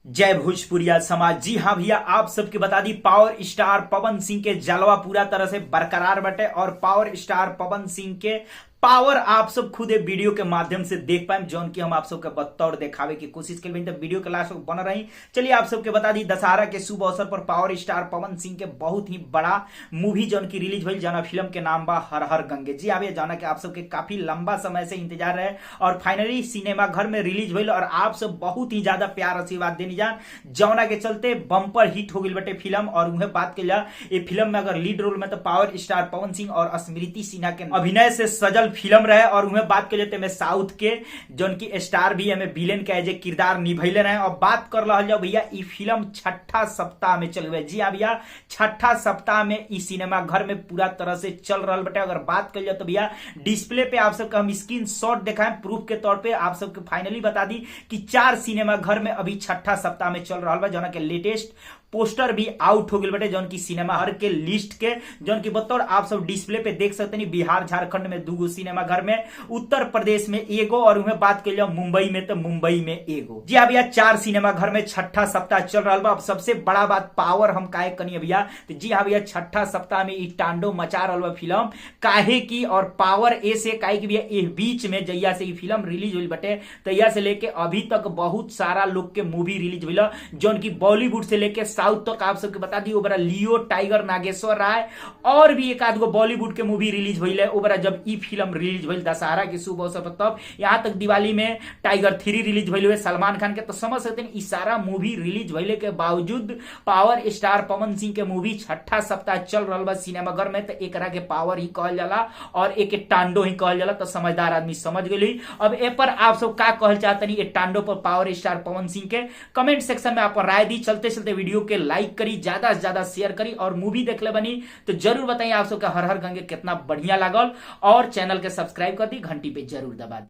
जय भोजपुरिया समाज। जी हाँ भैया, आप सबके बता the power star Pawan Singh के जलवा पूरा तरह से बरकरार बटे और पावर स्टार पवन सिंह के पावर आप सब खुद वीडियो के माध्यम से देख पाए, जौन की हम आप सबके बतौर दिखावे की कोशिश कर तो वीडियो के लास्ट बन रही। चलिए आप सबके बता दी दशहरा के शुभ अवसर पर पावर स्टार पवन सिंह के बहुत ही बड़ा मूवी जौन की रिलीज भइल, जाना फिल्म के नाम बा हर हर गंगे। जी आवे जाना के आप सबके काफी लंबा समय से इंतजार रहे और फाइनली सिनेमा घर में रिलीज भइल और आप सब बहुत ही ज्यादा प्यार आशीर्वाद देनी जान, जौना के चलते बम्पर हिट हो गई बटे फिल्म। और उन्हें बात के ये फिल्म में अगर लीड रोल में तो पावर स्टार पवन सिंह और स्मृति सिन्हा के अभिनय से सजल फिल्म रहे। और उन्हें बात के लेते में साउथ के जौन की स्टार भी हमें विलेन के एज ए किरदार निभैले रहे। और बात कर रहा जाओ भैया ई फिल्म छठा सप्ताह में चल गए। जी हाँ भैया, छठा सप्ताह में ई सिनेमा घर में पूरा तरह से चल रहा बटे। अगर बात कर जाओ तो भैया डिस्प्ले पे आप सबके हम स्क्रीन शॉट दिखाएं प्रूफ के तौर पे। आप सबके फाइनली बता दी कि 4 सिनेमा घर में अभी छठा सप्ताह में चल रहा बा, जौन के लेटेस्ट पोस्टर भी आउट हो गए बटे, जौन की सिनेमा हर के लिस्ट के जौन की बतौर आप सब डिस्प्ले पे देख सकते हैं। बिहार झारखंड में 2 सिनेमा घर में, उत्तर प्रदेश में 1 और उन्हें बात कर जाओ मुंबई में तो मुंबई में 1। जी हाँ भैया, 4 सिनेमा घर में छठा सप्ताह चल रहा बा। अब सबसे बड़ा बात पावर हम काहे कनी भैया, तो जी हाँ भैया छठा सप्ताह में ई टांडो मचा रहा बा फिल्म काहे की। और पावर ए से काहे की भैया ए बीच में जहिया से ई फिल्म रिलीज हुई बटे तहिया से लेके अभी तक बहुत सारा लोग के मूवी रिलीज हुई, जौन की बॉलीवुड से लेके साउथ तक आप सबके बता दी ओबरा लियो, टाइगर, नागेश्वर राय और भी एक आध गो बॉलीवुड के मूवी रिलीज भइल है। ओबरा जब ई फिल्म रिलीज भइल दशहरा के शुभ अवसर पर, तब यहां तक दिवाली में टाइगर 3 रिलीज भइल हुए सलमान खान के। तो समझ सकते हैं ई सारा मूवी रिलीज भइले के बावजूद पावर स्टार पवन सिंह के मूवी छठा सप्ताह चल रहा बा सिनेमाघर में, तो एकरा के पावर ही कहल जाला और एक टांडो ही कहल जाला। तो समझदार आदमी समझ गई। अब ए पर आप सब का कहल चाहतनी ए टांडो पर पावर स्टार पवन सिंह के, कमेंट सेक्शन में आप राय दी। चलते चलते वीडियो के लाइक करी, ज्यादा से ज्यादा शेयर करी और मूवी देखले बनी तो जरूर बताइए आप सबके हर हर गंगे कितना बढ़िया लागल और चैनल के सब्सक्राइब कर दी, घंटी पे जरूर दबा दी।